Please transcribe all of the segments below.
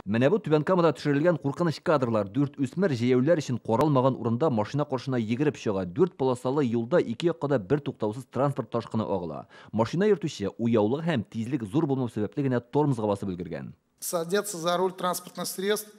Менә бу Түбән Камада төшерелгән куркыныч кадрлар. Дүрт үсмер җәяүлеләр өчен каралмаган урында машина каршына йөгереп чыга. Дүрт полосалы юлда ике якка да бер туктаусыз транспорт ташкыны агыла. Машина йөртүче уяулык һәм тизлек зур булмау сәбәпле генә тормозга басып өлгергән. Садятся за руль транспортных средств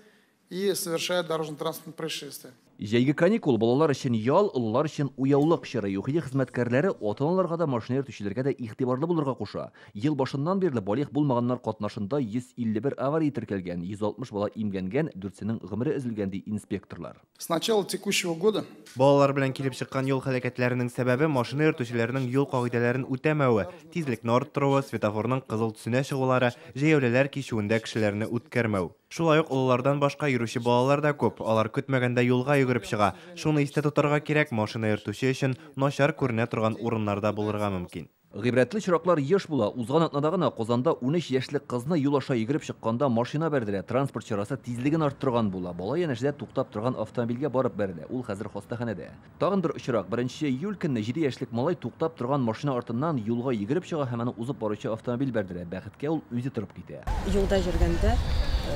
и совершают дорожно-транспортное происшествие. Җәйге каникул балалар өчен ял, олылар өчен уяулык чоры. ЮХИДИ хезмәткәрләре ата-аналарга да, машина йөртүчеләргә дә игътибарлы булырга куша. Ел башыннан бирле балигъ булмаганнар катнашында 151 авария теркәлгән, 160 бала имгәнгән, дүртсенең гомере өзелгән, ди инспекторлар. С начала текущего года Балалар белән килеп чыккан юл һәлакәтләренең сәбәбе машина йөртүчеләрнең юл кагыйдәләрен үтәмәве, тизлекне арттыруы, светофорның кызыл төсенә чыгулары, җәяүлеләр кичүендә кешеләрне үткәрмәү. Шулай ук олылардан башка йөрүче балалар да күп, алар көтмәгәндә юлга йөгереп чыга. Шуны истә тотарга кирәк, машина йөртүче өчен начар күренә торган урыннарда булырга мөмкин. Гыйбрәтле очраклар еш була. Узган атнада гына Казанда 13 яшьлек кызны юл аша йөгереп чыкканда машина бәрдерә. Транспорт чарасы тизлеген арттырган була. Бала янәшәдә туктап торган автомобильгә барып бәрелә. Ул хәзер хастаханәдә. Тагын бер очрак. 1 июль көнне 7 яшьлек малай туктап торган машина артыннан юлга йөгереп чыга һәм аны узып баручы автомобиль бәрдерә. Бәхеткә ул үзе торып китә. Юлда йөргәндә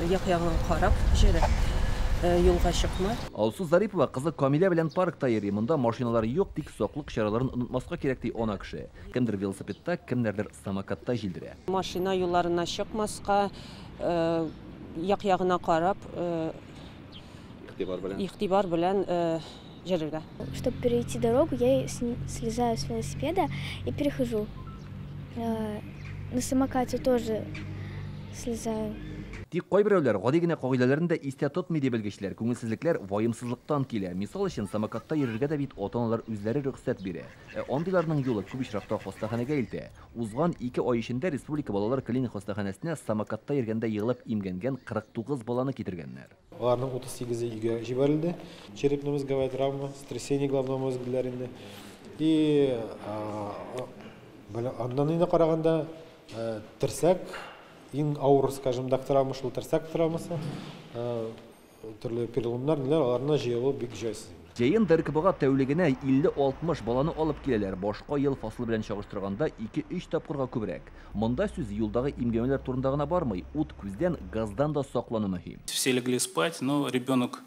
як-ягыңа карап йөр, юлга чыкма. Алсу Зарипова кызы Камилә белән паркта йөри. Монда машиналар юк, тик саклык чараларын онытмаска кирәк, ди ана кеше. Кемдер велосипедта, кемнәрдер самокатта җилдерә. Машина юлларына чыкмаска, як-ягына карап, игътибар белән йөрергә. Чтобы перейти дорогу, я слезаю с велосипеда и перехожу. На самокате тоже слезаю. Тик кайберәүләр гади генә кагыйдәләрне дә истә тотмый, ди белгечләр. Күңелсезлекләр ваемсызлыктан килә. Мисал өчен, самокатта йөрергә дә бит ата-аналар үзләре рөхсәт бирә. Ә андыйларның юлы күп очракта хастаханәгә илтә. Узган 2 ай эчендә Республика балалар клиник хастаханәсенә самокатта йөргәндә егылып имгәнгән 49 баланы китергәннәр. Аларның 38-е өйгә җибәрелде. Черепно-мозговая травма, сотрясение головного мозга диләр инде. И аннан инде караганда терсәк иң авыр, скажем так, травма шул терсәк травмасы. Төрле переломнар, ниләр, аларны җыелу бик җайсыз. Җәен ДРКБга тәүлегенә 50-60 баланы алып киләләр. Башка ел фасылы белән чагыштырганда 2-3 тапкырга күбрәк. Монда сүз юлдагы имгәнүләр турында гына бармый. Ут күздән, газдан да саклану мөһим. Все легли спать, но ребенок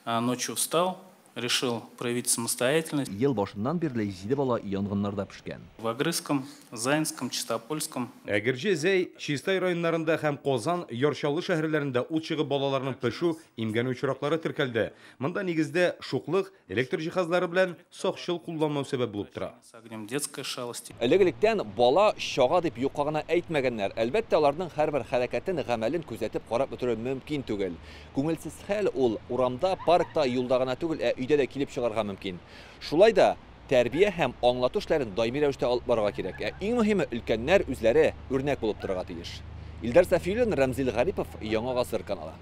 ночью встал, решил проявить самостоятельность. Ел башыннан бирле 7 бала янгыннарда пешкән. В Агрызском, Заинском, Чистопольском. Әгерҗе, Зәй, Чистай районнарында һәм Казан, Яр Чаллы шәһәрләрендә ут чыгып балаларның пешү, имгәнү очраклары теркәлде. Монда нигездә шуклык, электр җиһазлары белән сакчыл кулланмау сәбәп булып тора. С огнем детской шалости. Элек-электән бала чага дип юкка гына әйтмәгәннәр. Әлбәттә, аларның һәрбер хәрәкәтен, гамәлен күзәтеп карап бетерү мөмкин түгел. Күңелсез хәл ул урамда, паркта, юлда гына түгел, ә өйдә дә килеп чыгарга мөмкин. Шулай да тәрбия һәм аңлату эшләрен даими рәвештә алып барырга кирәк. Ә иң мөһиме, өлкәннәр үзләре үрнәк булып торырга тиеш. Илдар Сафиуллин, Рамзил Гарипов, Яңа Гасыр каналы.